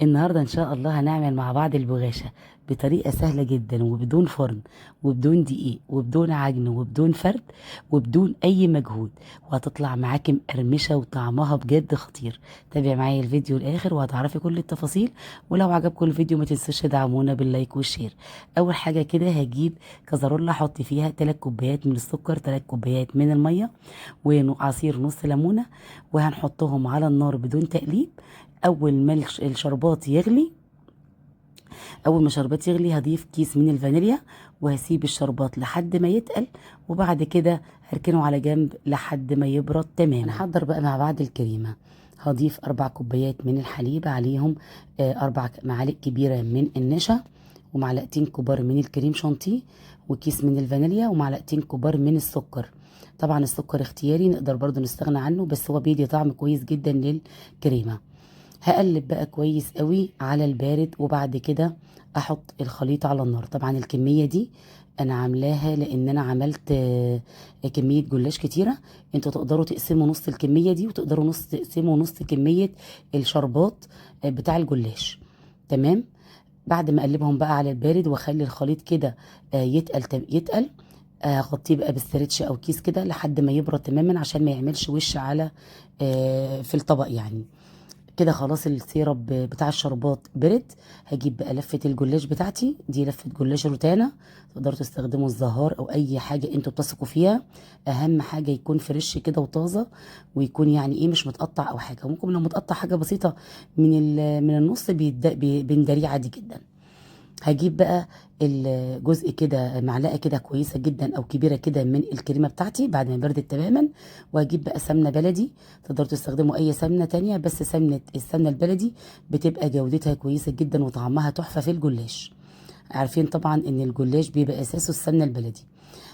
النهاردة إن شاء الله هنعمل مع بعض البغاشة بطريقة سهلة جدا وبدون فرن وبدون دقيق وبدون عجن وبدون فرد وبدون أي مجهود، وهتطلع معاكي مقرمشة وطعمها بجد خطير. تابع معايا الفيديو الآخر وهتعرفي كل التفاصيل. ولو عجبكم الفيديو ما تنسوش تدعمونا بال like وال share. أول حاجة كده هجيب كزرولة أحط فيها 3 كوبايات من السكر، 3 كوبايات من المية، وعصير نص ليمونة، وهنحطهم على النار بدون تقليب. اول ما الشربات يغلي، اول ما الشربات يغلي هضيف كيس من الفانيليا وهسيب الشربات لحد ما يتقل، وبعد كده هركنه على جنب لحد ما يبرد تماما. هنحضر بقى مع بعض الكريمة. هضيف 4 كوبايات من الحليب، عليهم 4 معالق كبيرة من النشا، ومعلقتين كبار من الكريم شانتيه، وكيس من الفانيليا، ومعلقتين كبار من السكر. طبعا السكر اختياري، نقدر برضو نستغنى عنه، بس هو بيدي طعم كويس جدا للكريمة. هقلب بقى كويس قوي على البارد، وبعد كده احط الخليط على النار. طبعا الكمية دي انا عاملاها لان انا عملت كمية جلاش كتيرة. انتوا تقدروا تقسموا نص الكمية دي، وتقدروا تقسموا نص كمية الشربات بتاع الجلاش. تمام. بعد ما اقلبهم بقى على البارد واخلي الخليط كده يتقل، اغطيه بقى بال stretch او كيس كده لحد ما يبرد تماما، عشان ما يعملش وش على في الطبق يعني. كده خلاص ال syrup بتاع الشربات برد. هجيب بقى لفة الجلاش بتاعتي دي، لفة جلاش روتانا، تقدروا تستخدموا الزهار او اي حاجة انتوا بتثقوا فيها. اهم حاجة يكون fresh كده وطازة، ويكون يعني ايه مش متقطع او حاجة. ممكن لو متقطع حاجة بسيطة من النص بندريه عادي جدا. هجيب بقى الجزء كده، معلقه كده كويسة جدا او كبيرة كده من الكريمة بتاعتي بعد ما بردت تماما، وهجيب بقى سمنه بلدي. تقدروا تستخدموا اي سمنه تانية، بس السمنة البلدي بتبقى جودتها كويسة جدا وطعمها تحفة في الجلاش. عارفين طبعا ان الجلاش بيبقى اساسه السمنة البلدي.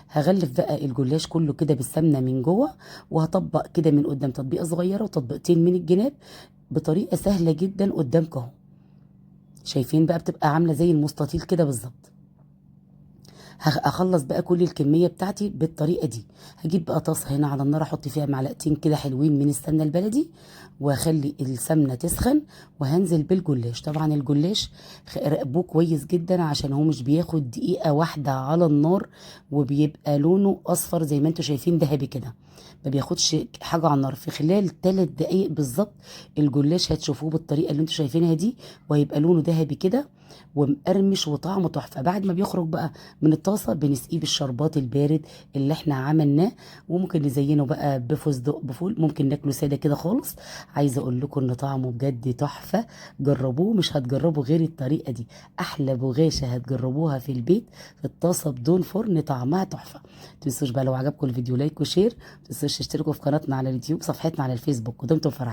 هغلف بقى الجلاش كله كده بالسمنه من جوه، وهطبق كده من قدام تطبيقه صغيرة وتطبيقتين من الجناب بطريقة سهلة جدا قدامكم اهو. شايفين بقى بتبقى عامله زي المستطيل كده بالظبط. هخلص بقى كل الكمية بتاعتي بالطريقة دي. هجيب بقى طاسه هنا على النار، احط فيها معلقتين كده حلوين من السمنة البلدي، واخلي السمنة تسخن، وهنزل بالجلاش. طبعا الجلاش راقبوه كويس جدا عشان هو مش بياخد دقيقة واحدة على النار، وبيبقى لونه اصفر زي ما انتم شايفين ذهبي كده، ما بياخدش حاجة على النار. في خلال 3 دقايق بالظبط الجلاش هتشوفوه بالطريقة اللي انتم شايفينها دي، وهيبقى لونه ذهبي كده ومقرمش وطعمه تحفة. بعد ما بيخرج بقى من الطاسه بنسقيه بالشربات البارد اللي احنا عملناه، وممكن نزينه بقى بفستق بفول، ممكن ناكله ساده كده خالص. عايزه اقول لكم ان طعمه بجد تحفة، جربوه مش هتجربوا غير الطريقة دي. احلى بغاشه هتجربوها في البيت في الطاسه بدون فرن، طعمها تحفة. ما تنسوش بقى لو عجبكم الفيديو like و share، ما تنسوش تشتركوا في قناتنا على اليوتيوب، صفحتنا على الفيسبوك، ودمتم فرحين.